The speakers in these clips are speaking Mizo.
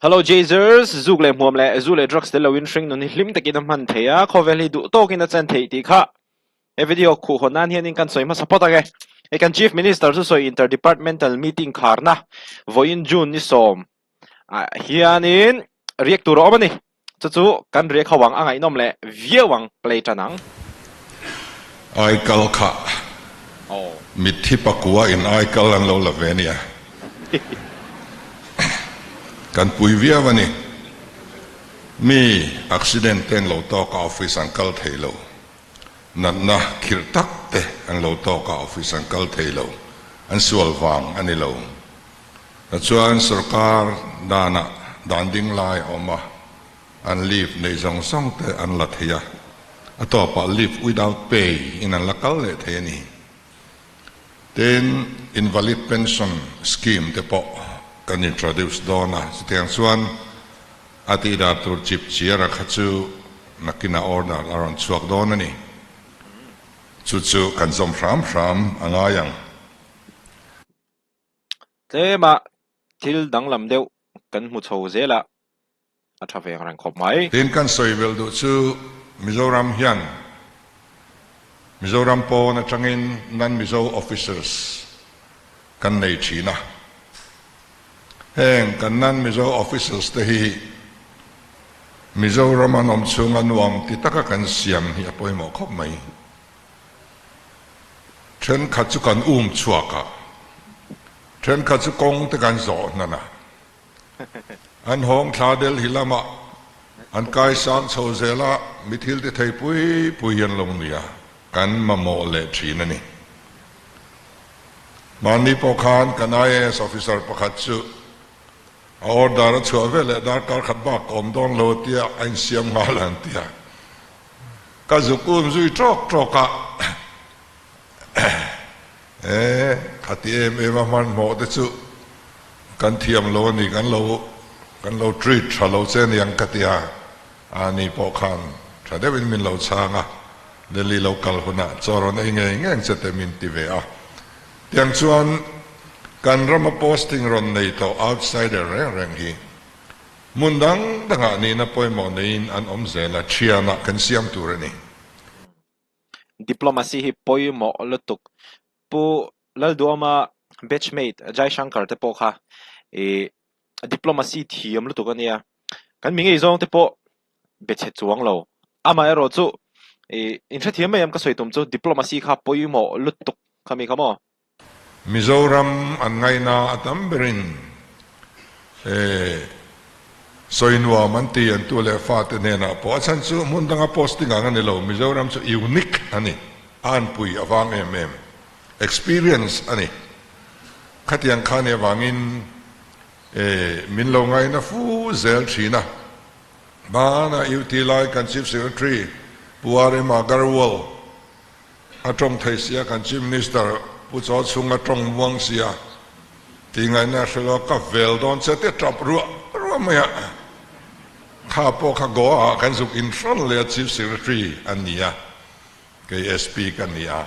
Hello Jazers, Zuk leh hmuam leh zu leh drugs tel loin hring nun hi hlim takin a hman thei a, khawvel hi duh tawkin a chen theih tih kha he video khuh hawn nan hianin kan sawi hmasa phawt ang e. Hei kan Chief Minister chu sawi Inter-Departmental Meeting kharna vawiin June ni sawm ah hianin riak tur a awm a ni. Chu chu kan riak ho ang a ngaihnawm leh viau ang play tan ang. Aikal kha mitthi pakua in aikal an lo la ve nia. Kan pui viau a ni. Mi accident te an lo tawk a office an kal thei lo. Natna khirh tak te an lo tawk a office an kal thei lo. An sual vang a ni lo. Tichuan sorkar danah dan ding lai a awm a, an leave neih zawng zawng te an la thei a, a tawpah leave without pay in an la kal leh thei a ni. Tin, invalid pension scheme te pawh kan introduce dawn a, chutiang chuan a tihdan tur chip chiara kha chu nakinah order a rawn chhuak dawn a ni. Chu chu kan zawm hram hram a ngai ang. Tlema thil danglam deuh kan hmu chho zel a, a tha ve ang reng khawp mai. Tin kan sawi belh duh chu Mizoram hian Mizoram pawn atangin non-Mizo officers kan nei thin a. Heng kan non-Mizo officers te hi Mizoram an awm chhunga nuam ti taka kan siam hi a pawimawh khawp mai. Thenkhat chu kan um chhuak a, thenkhat chu kawng te kan zawh hnan a. An hawng thla Delhi lamah an kai sang chho zel a, mi thil ti thei pui pui hi an lo ni a, kan mamawh leh thin a ni. Mahni pawh khan kan IAS officer pakhat chu a order a chhuah veleh darkar khat bak ka awm dawn lo tia a insiam nghal an ti a. Ka zuk um zui tawk tawk a, e khati em em a hmanhmawh te chu kan thiam lo a ni, kan lo kan lo treat tha lo che aniang ka ti a, a ni pawh khan tha deuhin min lo chhang a, Delhi lo kal hunah chaw rawn ei ngei ngeng che te min ti ve a, tiang chuan kan rama posting rawn nei tawh outsider reng reng hi Hmun dang dangah nihna pawimawh neiin an awm zel a, thianah kan siam tur a ni. Diplomacy hi pawimawh lutuk. Pu Lalduama batchmate Jaishankar te pawh kha ih diplomacy thiam lutuk a nia. Kan mi ngei zawng te pawh be chhe chuang lo. Amaherawh chu ih inhrethiam mai em ka sawi tum chu diplomacy kha pawimawh lutuk kha mi kha maw? Mizoram an ngaihna a tam berin sawi nuam an ti an tu leh fate hnenah pawh a chhan chu hmun danga posting ang a ni lo, Mizoram chu unique a ni, a anpui a vang em em, experience a ni. Khatiang kha nih avangin min lo ngaihna fu zel thin a, hmana UT lai kan Chief Secretary Pu RM Agarwal, A tawng thei sia kan Chief Minister Pu Chaw chhung a tawng muang sia tih ngaihna a hre lo a, ka vel dawn che te tap ruah ruah mai a, kha pawh kha Goa ah kan zuk in hran leh a Chief Secretary a ni a, kei SP ka ni a,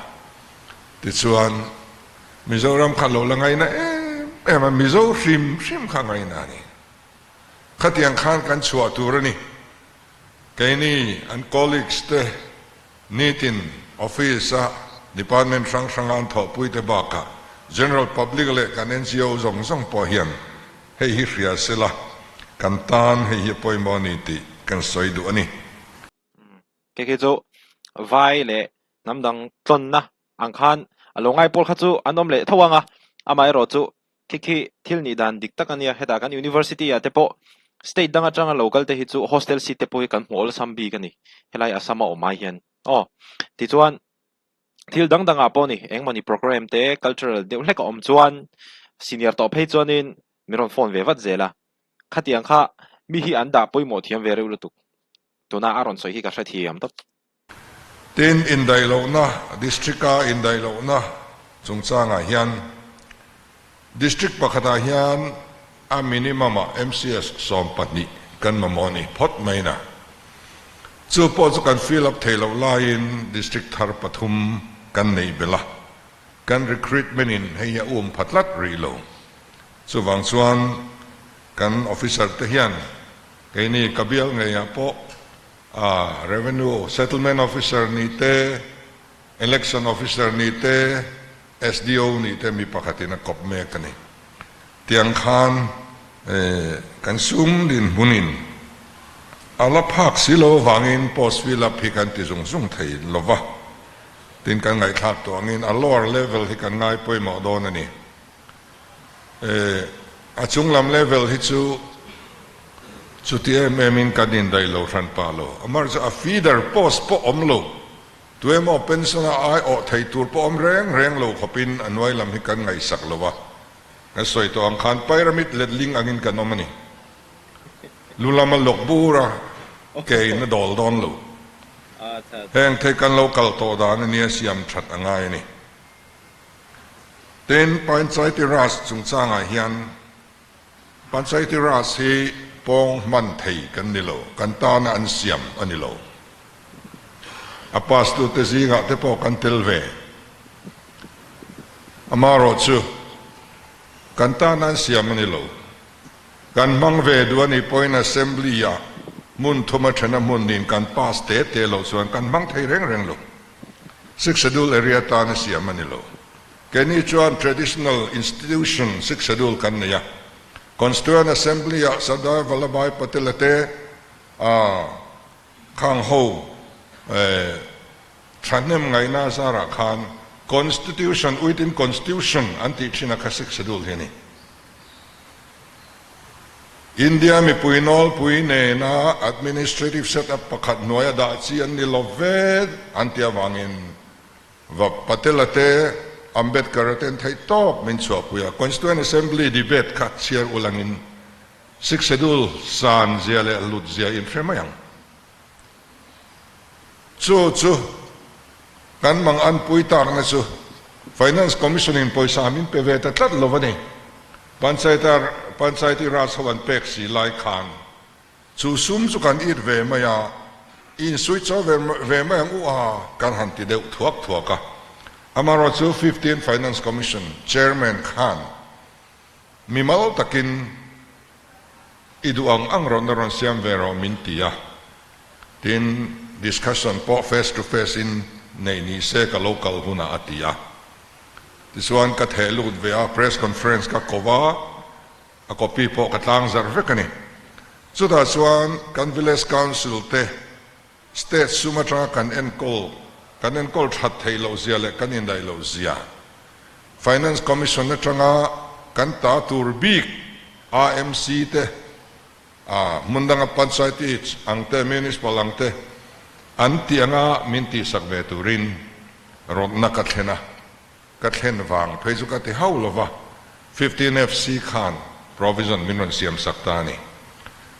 tichuan Mizoram kha lo la ngaihna em em a, Mizo hrim hrim kha ngaihna a ni, khatiang khan kan chhuah tur a ni, keini an colleagues te Nitin office-a department hrang hranga an thawhpuite bakah general public leh kan NGO zawng zawng pawh hian hei hi hria sela kan tan hei hi a pawimawh a ni tih kan sawi duh a ni. Kei khi chu vai leh hnam dang tlawnna ang khan a lo ngai pawl kha chu an awm leh tho ang a, amaherawhchu Khi khi thil nih dan dik tak a nia, hetah kan University ah te pawh state dang atanga lo kal te hi chu hostel seat te pawh hi kan hmu awlsam bik a ni, helai Assam a awm ai hian aw. Tichuan thil dang dangah pawh ni engmawni programme te cultural deuh hlek a awm chuan senior tawh phei chuanin min rawn phone ve vat zel a, khatiang kha mi hi an dah pawimawh thiam ve reuh lutuk, tuna a rawn sawi hi ka hrethiam tawp. Tin, indaihlohna, District-a indaihlohna chungchangah hian District pakhatah hian a minimum-ah MCS 12 kan mamawh a ni phawt mai na. Chu pawh chu kan fill up theih loh laiin District thar pathum kan neih belh a, kan recruitment-in hei hi a um pha tlat rih lo. Chuvang chuan. Kan officer te hian keini ka bial ngeiah pawh a Revenue Settlement Officer ni te, Election Officer ni te, SDO ni te mi pakhatin a kawp mek a ni. Tiang khan kan sum dinhmunin a la phak si lo avangin post fill up hi kan ti zung zung thei lo va, tin kan ngaihthlak tawh angin a lower level hi kan ngai pawimawh dawn a ni. A chunglam level hi chu chuti em em in kan indaih lo hran pah lo. Amah chu a feeder post pawh awm lo, tuemaw pension a ai awh thei tur pawh awm reng reng lo khawpin a hnuai lam hi kan ngaihsak lo a. Kan sawi tawh ang khan pyramid letling angin kan awm a ni. Lu lama lawk bur a ke in a dawl dawn lo. Heng thei kan lo kal tawh dan a nia siam that a ngai a ni. Tin, Panchayati Raj chungchangah hian Panchayati Raj hi pawng hman thei kan ni lo, kan tana an siam a ni lo. A pass tute zingah te pawh kan tel ve. Amaherawhchu, kan tana an siam a ni lo. Kan hmang ve duh a nih pawhin Assembly-ah hmun thuma thena hmun nin kan pass te te loh chuan kan hmang thei reng reng lo. Sixth Schedule area tan a siam a ni lo. Keini chuan traditional institution Sixth Schedule kan nei a. Constituent Assembly-ah Sardar Vallabhbhai Patel a te a khang ho thahnem ngaihna zarah khan Constitution within Constitution an tih thin a kha Sixth Schedule hi a ni. India mipui nawlpui nena administrative setup pakhat hnuaia dah chi an ni lo ve an tih avangin va Patel-a te, Ambedkar-a te an theih tawp min chhuahpui a. Constituent Assembly debate kha chhiar ulangin Sixth Schedule san zia leh lut zia in hre mai ang. Chu chu kan mang an pui takna chu Finance Commission in pawisa min pe ve ta tlat lo a ni. Panchayat Panchayati Raj ho an pek si lai khan chu sum chu kan it ve mai a, in switch off ve mai ang u a kan han ti deuh thuak thuak a. Amaherawhchu chu 15 Finance Commission Chairman khan mimal takin I duh ang ang rawn na rawn siam ve rawh min ti a, tin discussion pawh face to face in neih ni se ka lo kal hunah a ti a. Tichuan ka theh lut ve a, press conference ka ko va, a copy pawh ka tlang zarh vek a ni. Chutah chuan kan village council te state sum atanga kan enkawl kan enkawl that theih loh zia leh kan indaih loh zia, Finance Commission atanga kan ta tur bik AMC te, a hmun danga Panchayat ang te, Municipal ang te an tih anga min tihsak ve turin rawtna ka thlen a, ka thlen vang phei chu ka ti hauh lova, 15 FC khan provision min rawn siam sak ta a ni.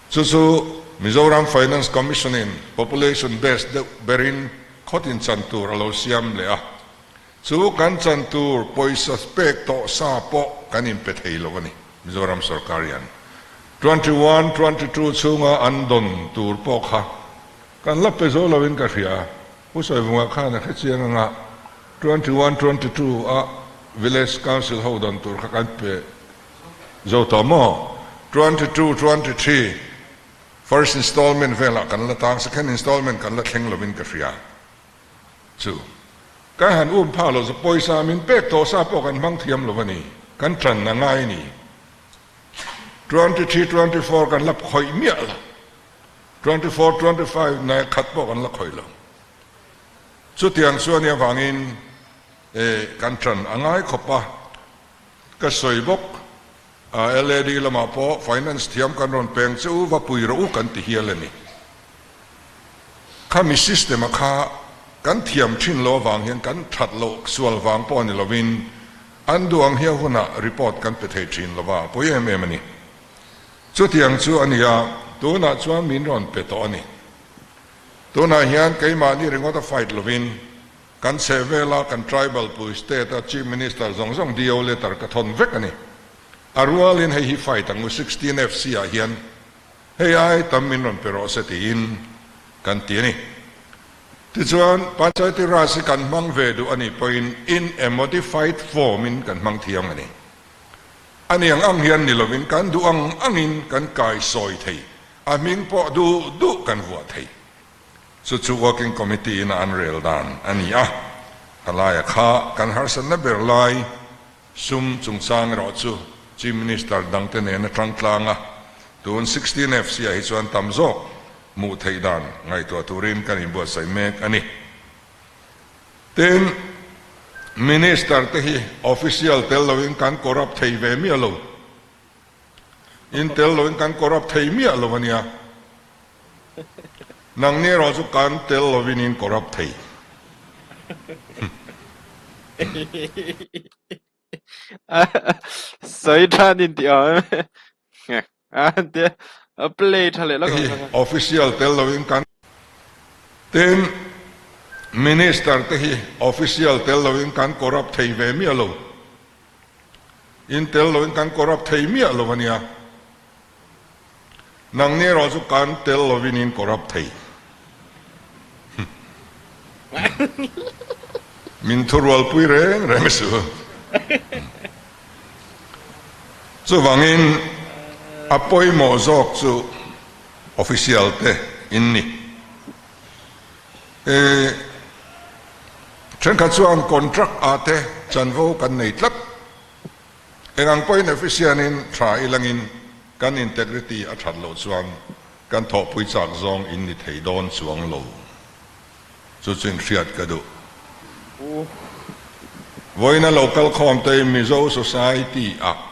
Chu chu Mizoram Finance Commission in population base deuh berin khawtin chan tur a lo siam leh a, Chu kan chan tur pawisa pek tawh sa pawh kan inpe thei lo a ni, Mizoram sorkar hian. 21, 22 chhunga an dawn tur pawh kha kan la pe zo loin ka hria. Pu Sawivunga khan a hre chiang anga 21, 22 a Village Council ho dawn tur kha kan pe zo tawh maw? 22, 23 first installment velah kan la tang, second installment kan la thleng loin ka hria. Chu kan han um phak lo chu pawisa min pek tawh sa pawh kan hmang thiam lo a ni, kan tan a ngai a ni. 23, 24 kan la khawih miah lo, 24, 25 nai khat pawh kan la khawih lo. Chutiang chu a nih avangin kan tan a ngai khawp a, ka sawi bawk a, LAD lamah pawh finance thiam kan rawn peng che u va pui rawh u kan ti hial a ni. Khami system a kha kan thiam thin lo avang hian kan that loh sual vang pawh ni lovin an duh ang hian hunah report kan pe thei thin lo va, pawi em em a ni. Chutiang chu a ni a, tunah chuan min rawn pe tawh a ni. Tunah hian keimahni ringawt a fight lovin kan chheh vela kan tribal pui state a chief minister zawng zawng DO letter ka thawn vek a ni. A rualin hei hi fight ang u 16 FC ah hian Hei ai tam min rawn pe rawh se tiin kan ti a ni. Tichuan, Panchayati Raj hi kan hmang ve duh a nih pawhin in a modified form in kan hmang thiang a ni. Ani ang ang hian ni lovin kan duh ang angin kan kai sawi thei, a hming pawh duh duh kan vuah thei. Chu chu Working Committee in a an rel dan a ni a, halaia kha kan harsatna ber lai sum chungchang erawh chu Chief Minister dangte nen a tang tlang a, tun 16 FC ah hi chuan tam zawk hmuh theih dan ngaihtuah turin kan inbuatsaih mek a ni. Tin, Minister te hi official tel loin kan corrupt thei ve miah lo. In tel loin kan corrupt thei miah lo a nia. Nangni erawh chu kan tel lovin in corrupt thei. Sawi than in tih awm em? A play tha leh lawk ang. Official tel lovin kan Tin, Minister te hi official tel lovin kan corrupt thei ve miah lo. In tel lovin kan corrupt thei miah lo a nia. Nangni erawh chu kan tel lovin in corrupt thei. Min thurualpui reng reng su. Chuvangin a pawimawh zawk chu official te in ni. Thenkhat chuan contract ah te chanvo kan nei tlat. Eng ang pawhin efficient in tha ilangin kan integrity a that loh chuan kan thawhpui chak zawng in ni thei dawn chuang lo. Chu chu inhriat ka duh. Vawiina lo kal khawm te Mizo society ah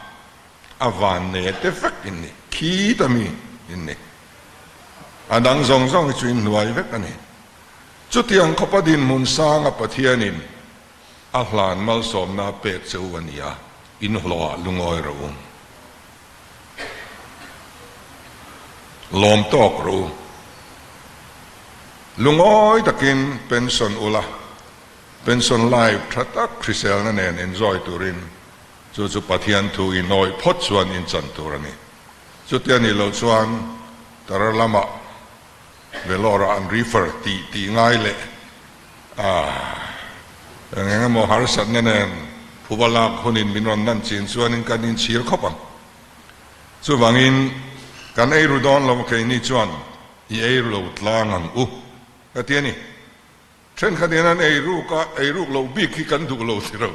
a van nei te vek in ni, khi ta mi in ni. A dang zawng zawng hi chu in hnuai vek a ni. Chutiang khawpa dinhmun sanga Pathianin A hlan malsawmna pek che u a ni a, in hlawhah lungawi rawh u. Lawm tawk rawh u. Lungawi takin pension ula, pension life tha tak hriselna nen enjoy turin chu chu Pathian thu i nawih phawt chuan in chan tur a ni. Chutia nih loh chuan Tara lamah Vellore-ah an refer tih tih ngai leh A, eng eng emaw harsatna nen phuba lak hunin min rawn nan chin chuanin kan inchhir khawp ang. Chuvangin kan ei ru dawn lo keini chuan i ei ru lo tlang ang u ka ti a ni. Thenkhat hian an ei ruk a, ei ruk loh bik hi kan duh lo ti ro.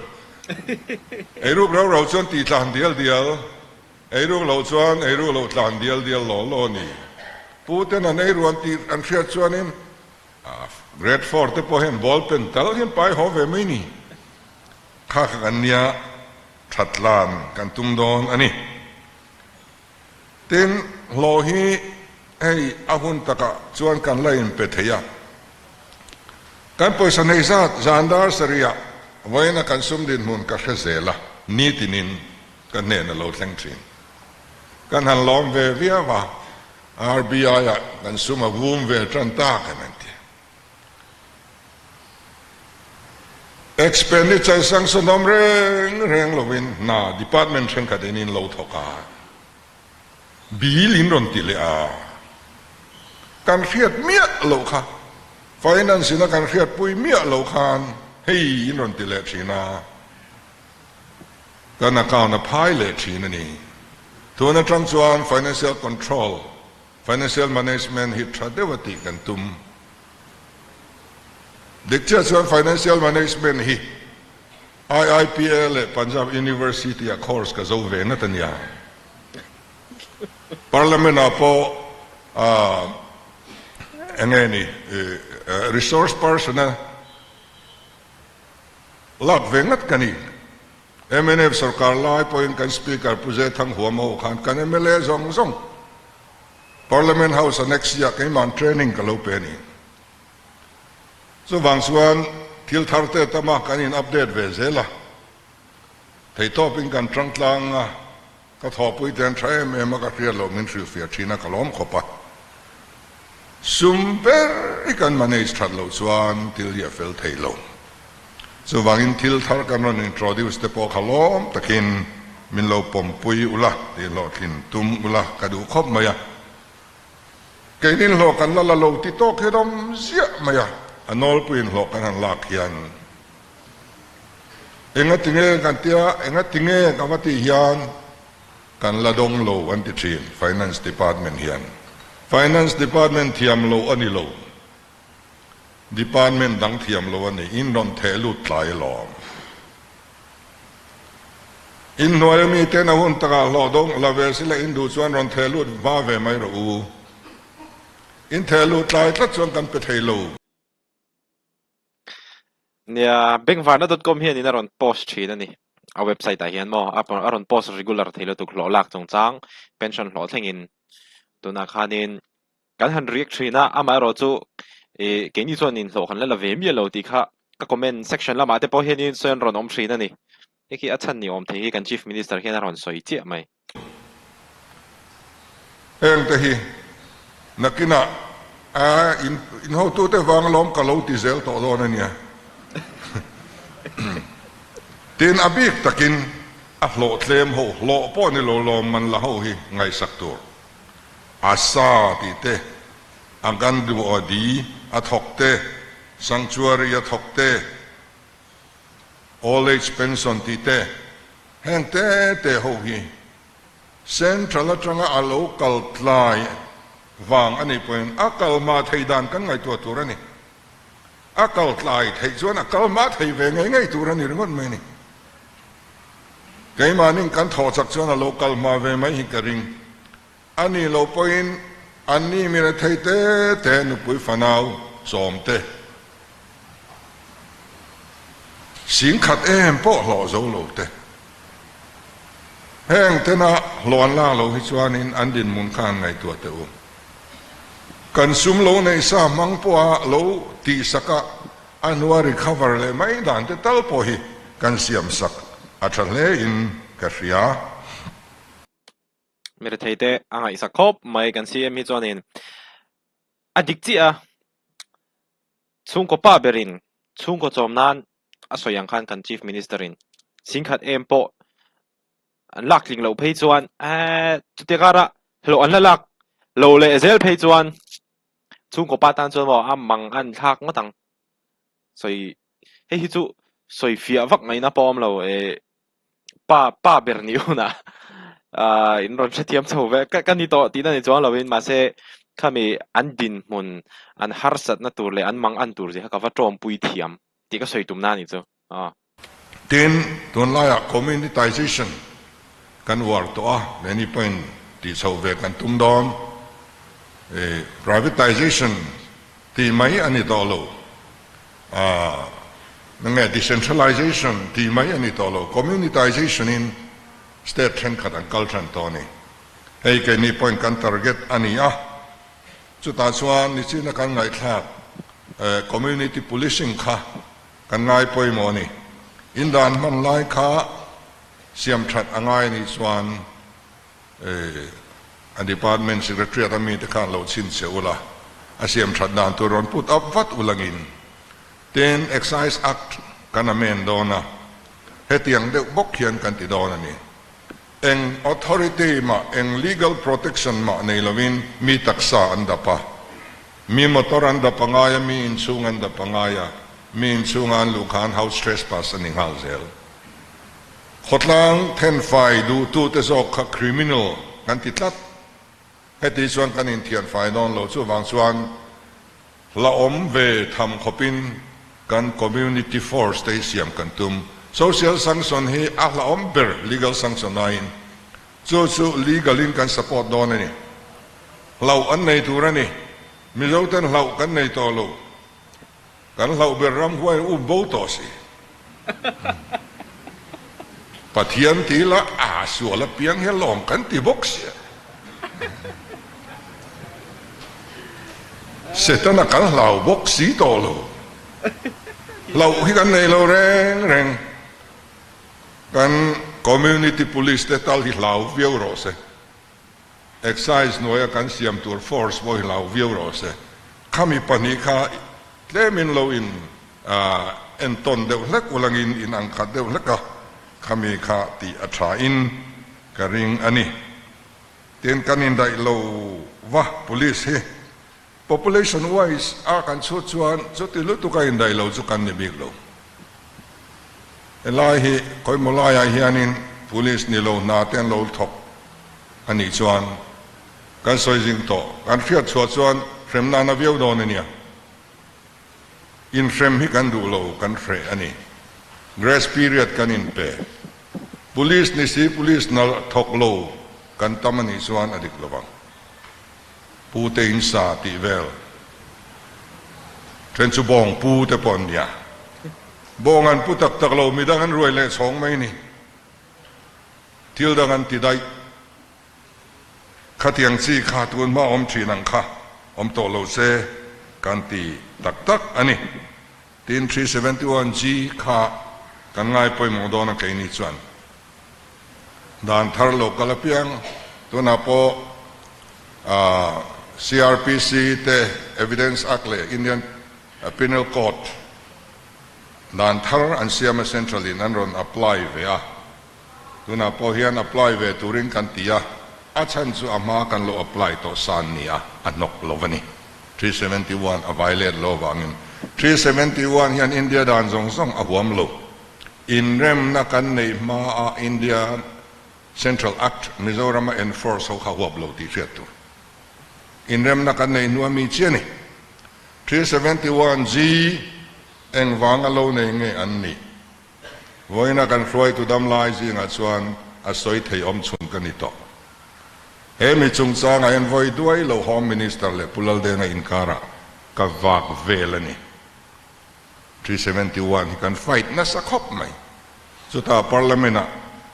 Ei ruk rau rau chuan tih tlan dial dial, ei ruk loh chuan ei ruk loh tlan dial dial law law a ni. Pu ten an ei ru an tih an hriat chuanin Grade four te pawh hian ball pen tal hian pai haw ve mai ni. Kha kha kan nia that lan kan tum dawn a ni. Tin, hlawh hi hei a hun takah chuan kan la inpe thei a. Kan pawisa nei zat zan dar sarihah vawiina kan sum dinhmun ka hre zel a, nitinin ka hnen a lo thleng thin. Kan han lawm ve viau a. RBI ah kan sum a vum ve tan tak em an ti. Expenditure sanction awm reng reng lovin hna department thenkhat in in lo thawk a, bill in rawn ti leh a, kan hriat miah loh kha, finance in a kan hriatpui miah loh khan hei in rawn ti leh thin a. Kan account a phai leh thin a ni. Tun atang chuan financial control, financial management hi tha deuh a tih kan tum. Dik chiah chuan financial management hi IIPA leh Punjab University ah course ka zo ve ngat a nia. Parliament ah pawh eng nge ni resource person a Lak ve ngat ka ni. Mnf sorkar lai pawhin kan Speaker Pu Zethang Huam ho khan kan mla zawng zawng Parliament House a next year keima'n training ka lo pe a ni. Chuvang chuan thil thar te tama kan in update ve zel a, theihtawpin kan tang tlang a, Ka thawhpui te an tha em em a, ka hriat loh min hrilhfiah thin a, ka lawm khawp a. Sum ber i kan manage that loh chuan thil hi a fel thei lo. Chuvangin thil thar kan rawn introduce te pawh kha lawm takin min lo pawmpui ula tih hlawhtlin tum ula ka duh khawp mai a. Keinin hlawh kan la la lo ti tawk hi rawm ziah mai a, a nawlpuiin hlawh kan han lak hian Enga tinge kan tia, enga tinge ka va tih hian. Kan la dawng lo an ti thin Finance Department hian. Finance Department thiam lo a ni lo. Department dang thiam lo a ni. In rawn theh lut tlai alawm. In hnuai ami ten a hun takah hlawh dawng la ve sila in duh chuan rawn theh lut hma ve mai rawh u. In theh lut tlai tlat chuan kan pe thei lo. Nia, Bengvarna dot com hianin a rawn post thin a ni. A website ah hian maw a rawn post regular thei lutuk hlawh lak chungchang pension hlawh thlengin tunah khanin kan han react thin a, amaherawh chu ih keini chuan inhlawh kan la la ve miah lo tih kha ka comment section lamah te pawh hianin sawi an rawn awm thin a ni. Hei khi a chhan ni awm thei hi kan Chief Minister hian a rawn sawi chiah mai. Heng te hi nakinah a in hotute vang lawm ka lo ti zel tawh dawn a nia. Tin, a bik takin a hlawhtlem ho, hlawh pawh ni lo lawm man la ho hi ngaihsak tur. A sa tih te, a Gandhi a thawk te, Sanctuary a thawk te, Old Age Pension tih te, heng te te ho hi Central atanga a lo kal tlai vang a nih pawhin a kal hma thei dan kan ngaihtuah tur a ni. A kal tlai theih chuan a kal hma thei ve ngei ngei tur a ni ringawt mai a ni. Keimahnin kan thawh chak chuan a lo kal hma ve mai hi ka ring. A nih loh pawhin anni mi rethei te te nupui fanau chawm te singkhat em pawh hlawh zo lo te. Heng tena hlawh an lak loh hi chuanin an dinhmun kha an ngaihtuah teh u. Kan sum lo neih sa hmang pawha lo tihsaka a hnua recover leh mai dan te tal pawh hi kan siamsak a tha hle in ka hria. Mi rethei te a ngaihsak khawp mai kan CM hi chuanin a dik chiah a, chhungkaw pa berin chhungkaw chawm nan a sawi ang khan kan Chief Minister in singkhat em pawh an lak tling loh phei chuan eee chutia kara hlawh an la lak lo leh zel phei chuan chhungkaw pa tan chuan maw a mang an thlak ngawt ang sawi hei hi chu sawi fiah vak ngaihna pawh a awm lo ee. Pa pa ber ni hunah ah in rawn hrethiam chho ve ka ka ni tawh tihna ni chuang lovin mahse khami an dinhmun an harsatna tur leh an mang an tur zia kha ka va tawmpui thiam tih ka sawi tumna a nih chu aw. Tin, tunlaiah communitization kan uar tawh a, many pawhin tih chhoh ve kan tum dawn. Privatization tih mai a ni tawh lo. Nge decentralization tih mai a ni tawh lo, communitization in state thenkhat an kal tan tawh a ni. Hei keini pawhin kan target a ni a, chutah chuan nichina kan ngaihthlak community policing kha kan ngai pawimawh a ni. Indan hman lai kha siam that a ngai a nih chuan A department secretariat a mite khan lo chhinchhe ula, a siam that dan tur rawn put up vat ulangin. Tin, Excise Act kan amend dawn a, hetiang deuh bawk hian kan ti dawn a ni. Eng authority mah, eng legal protection mah nei lovin mi taksa an dap a, mi motor an dap a ngai a, mi inchhung an dap a ngai a, mi inchhunga an luh khan house trespass a ni nghal zel. Khawtlang thenfai duhtute zawk kha criminal kan ti tlat. Heti chuan kan inthianfai dawn lo. Chuvang chuan hla awm ve tham khawpin kan community force te hi siam kan tum. Social sanction hi a hla awm ber legal sanction aiin. Chu chu legal in kan support dawn a ni. Hlauh an nei tur a ni. Mizo ten hlauh kan nei tawh lo. Kan hlauh ber ram huai um bo tawh si. Pathian ti la a sual apiang hi lawm kan ti bawk sia. Setana kan hlau bawk si tawh lo. Hlauh hi kan nei lo reng reng. Kan community police te tal hi hlau viau rawh se. Excise hnuaia kan siam tur force pawh hi hlau viau rawh se. Khami pahnih kha tlemin lo in entawn deuh hlek ulangin in ang khat deuh hlek a, khami kha tih a tha in ka ring a ni. Tin, kan indaih lo va police hi population wise a kan chhut chuan chuti lutuk a indaih lo chu kan ni bik lo. Helai hi khawimaw laiah hianin police ni lo hna te an lo thawk. A nih chuan kan sawi zing tawh, kan hriat chhuah chuan hremna na viau dawn a nia. Inhrem hi kan duh lo, kan hreh a ni. Grace period kan inpe. Police ni si police nalh thawk lo kan tam a nih chuan a dik lo vang. Pu te in sa tih vel then chu bawng pu te pawh an nia. Bawng an pu tak tak lo, midang an ruai leh chhawng mai ni. Thil dang an ti daih. Khatiang chi kha tun hma awm thin ang kha awm tawh lo se kan ti tak tak a ni. Tin, 371 G kha kan ngai pawimawh dawn a keini chuan dan thar lo kal apiang tunah pawh CRPC te Evidence Act leh Indian Penal Code dan thar an siam a Central in an rawn apply ve a. Tunah pawh hian apply ve turin kan ti a, a chhan chu a hma kan lo apply tawh san ni a, a hnawk lo a ni. 371 a violate lo avangin. 371 hian India dan zawng zawng a huam lo. Inremna kan neih hmaa India Central Act Mizorama enforce ho kha huap lo tih hriat tur. Inremna kan neih hnu a mi chiah a ni. 371 G engvanga lo nei nge an nih? Vawiina kan hruaitu damlai zingah chuan a sawi thei awm chhun ka ni tawh. He mi chungchangah hian vawi duai lo Home Minister leh Pu Laldenga inkarah ka vak vel a ni. 371 hi kan fight nasa khawp mai. Chutah Parliament-ah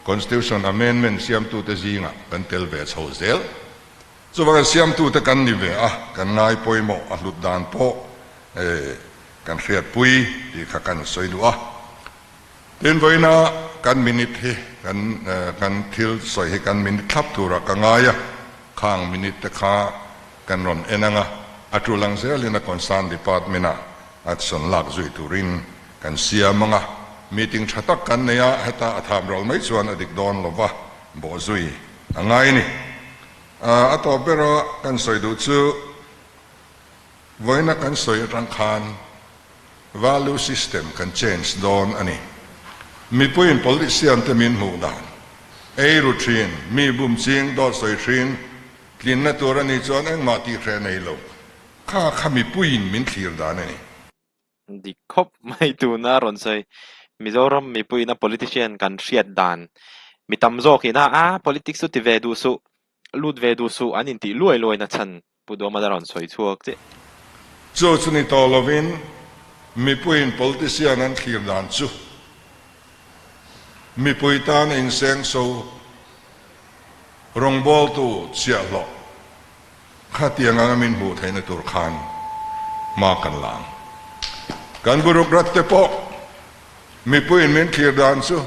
Constitution Amendment siamtute zingah kan tel ve chho zel. Chuvangin siamtute kan ni ve a, kan ngai pawimawh a hlut dan pawh kan hriatpui tih kha kan sawi duh a. Tin, vawiina kan minute hi kan kan thil sawi hi kan minute thlap turah ka ngai a, khang minute te kha kan rawn en ang a, a tul ang zelin a concern department ah action lak zui turin kan siam ang a, meeting tha tak kan nei a, heta a tham ral mai chuan a dik dawn lova bawhzui a ngai a ni. A tawp bera kan sawi duh chu vawiina kan sawi atang khan value system kan change dawn a ni. Mipuiin politician te min hmuh dan, ei ru thin, mi bum ching, dawt sawi thin, tlinna tur a nih chuan engmah tih hreh nei lo kha kha mipuiin min thlir dan a ni. Dik khawp mai tuna rawn sawi. Mizoram mipuiina politician kan hriat dan mi tam zawkin a a politics chu ti ve duh suh, lut ve duh suh an intih luai luai na chhan Pu Duhama rawn sawi chhuak che. Chu chu ni tawh lovin mipuiin politician an thlir dan chu mipui tan a insengso rawngbawltu chhiahhlawh Khatiang anga min hmuh theihna tur khan hma kan la ang. Kan bureaucrat te pawh mipuiin min thlir dan chu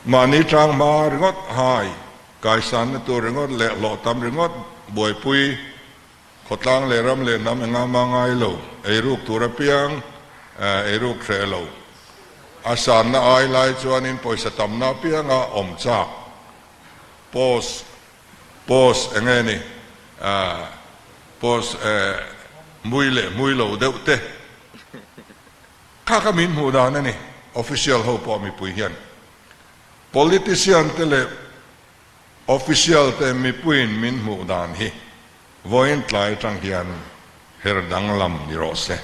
mahni tang hma ringawt hai, kaisanna tur ringawt leh hlawh tam ringawt buaipui, khawtlang leh ram leh hnam enga mah ngai lo, eiruk tur apiang eiruk hreh lo, a sanna ai lai chuanin pawisa tamna apianga awm chak. Post post eng nge ni ah post eh mui leh mui lo deuh te kha kha min hmuh dan a ni official ho pawh mipui hian politician te leh official te mipuiin min hmuh dan hi vawiin tlai atang hian her danglam ni rawh se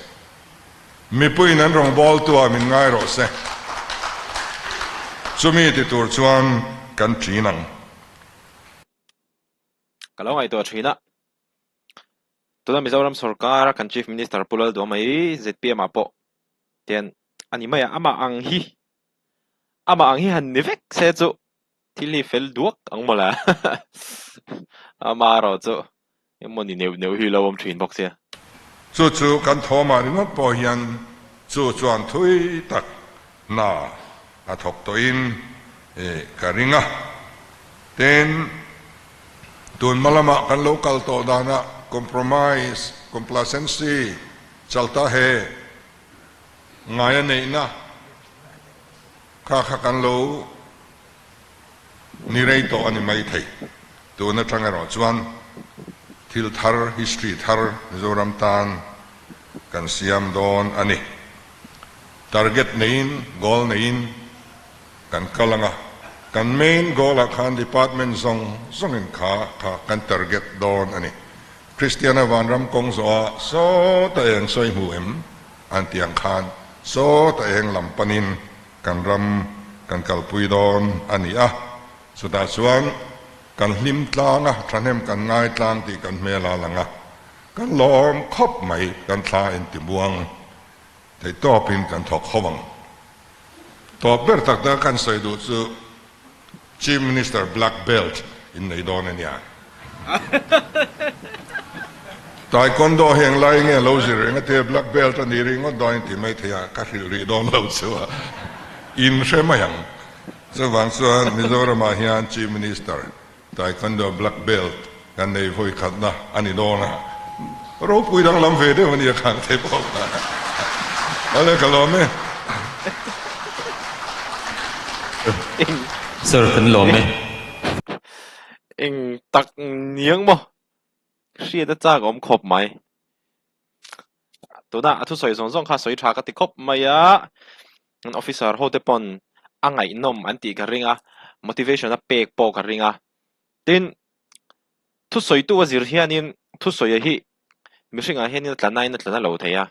mipuiin an rawngbâwl tu ah min ngai rawh se chumi ti tur chuan kan ṭin ang. Ka lo ngaihtuah ṭhin a, tuna Mizoram sawrkar kan Chief Minister Pu Lalduama hi zpm ah pawh tian a ni mai a, amah ang hi amah ang hi han ni vek se chu thil hi fel duak ang mawle amaherawh chu Emaw ni neuh neuh hi lo awm thin bawk sia. Chu chu kan thawmah ringawt pawh hian chu chuan thui tak hna a thawk tawhin ka ring a. Tin, tun hma lamah kan lo kal tawh danah compromise, complacency, chalta he ngaia neihna kha kha kan lo Ni rei tawh a ni mai thei. Tun atang erawh chuan thil thar, history thar Mizoram tan kan siam dawn a ni. Target neiin, goal neiin kan kal ang a. Kan main goal ah khan department zawng zawngin kha kha kan target dawn a ni. Kristiana vanram kawng zawh ah sawta eng sawi hmu em an tih ang khan sawta eng lam panin kan ram kan kalpui dawn a ni a. Chutah chuan kan hlim tlang a, thahnem kan ngai tlang tih kan hmel a lang a. Kan lawm khawp mai, kan thla intimuang theihtawpin kan thawk ho ang. Tawp ber tak tak kan sawi duh chu Chief Minister Black Belt in nei dawn a nia. Taekwondo hi englai nge lo zir reng a tia Black Belt a ni ringawt dawn in ti mai thei a, ka hrilh rih dawn lo chu a in hre mai ang. Chuvang chuan Mizoramah hian Chief Minister Taekwondo Black Belt kan nei vawi khatna a ni dawn a, ropui danglam ve deuh a nia khan thei bawk a. Awle ka lawm e. Sir kan lawm e. Eng tak niang maw? Hriat a chak awm khawp mai. Tuna a thusawi zawng zawng kha sawi tha ka ti khawp mai a. An officer ho te pawn a ngaihnawm an tih ka ring a, motivation a pek pawh ka ring a. Tin, thusawitu a zir hianin thusawi hi mihringah hianin a tla nain a tla na lo thei a.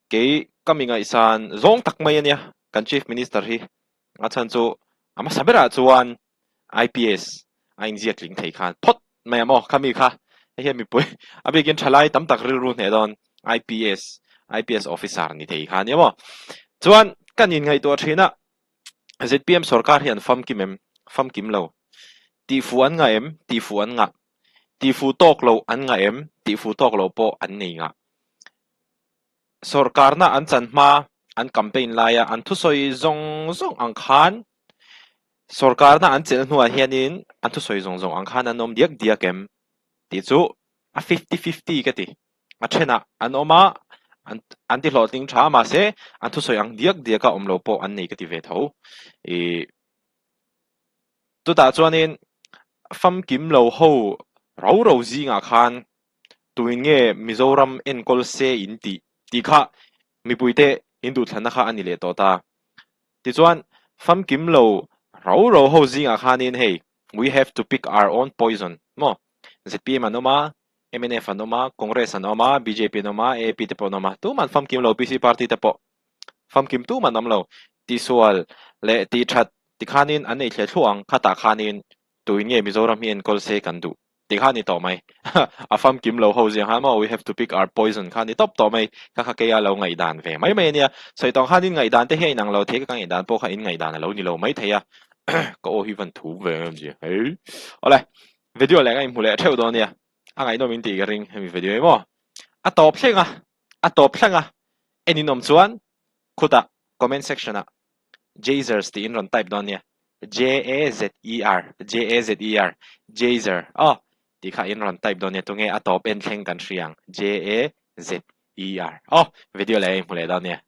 Kei ka mi ngaihsan zawng tak mai a nia kan Chief Minister hi. A chhan chu a hmasa berah chuan IPS a inziak tling thei khan phawt mai a maw khami kha hei hian mipui a bikin thalai tam tak rilru hneh dawn IPS IPS officer ni thei kha nia maw chuan kan inngaihtuah thin a ZPM sorkar hi an famkim em famkim lo tihfuh an ngah em tihfuh an ngah tihfuh tawk loh an ngah em tihfuh tawk loh pawh an nei ngah Sorkarna an chan hma an campaign laia an thusawi zawng zawng ang khan sorkarna an chelh hnuah hianin an thusawi zawng zawng ang khan an awm diak diak em tih chu a fifty fifty ka ti. A thenah an awm a, an an ti hlawhtling tha mahse an thusawi ang diak diaka awm lo pawh an nei ka ti ve tho. Ih chutah chuanin famkim lo ho rau rau zingah khan Tuin nge Mizoram enkawl se in tih tih kha mipuite in duhthlanna kha a ni leh tawh ta. Tichuan, famkim lo rau rau ho zingah khanin hei we have to pick our own poison maw? Zpm an awm a, mnf an awm a, Congress an awm a, bjp an awm a, AAP te pawh an awm a, tuman famkim lo PC party te pawh famkim tuman an awm lo. Tihsual leh tihthat tikhanin an nei thleh thluah ang, khatah khanin tuin nge Mizoram hi enkawl se kan duh? Ti kha ni tawh mai. A famkim lo ho zia khan maw we have to pick our poison kha ni tawp tawh mai. Kha kha keia lo ngaihdan ve mai mai a nia. Sawi tawng khan in ngaihdan te hi a inang lo thei ka ngaihdan pawh kha in ngaihdan a lo ni lo mai thei a. Ka aw hi van thu ve em zia. Hei. Awle. Video leh ka inhmu leh theuh dawn nia. A ngaihnawm in tih ka ring hemi video hi maw. A tawp thleng a. A tawp thleng a. En in awm chuan khutah comment section ah Jazers tiin rawn type dawn nia. J-A-Z-E-R, J-A-Z-E-R, Jazer, aw, tih kha in rawn type dawn nia. Tunge a tawp en thleng kan hria ang. J-A-Z-E-R, aw, video leh a inhmu leh dawn nia.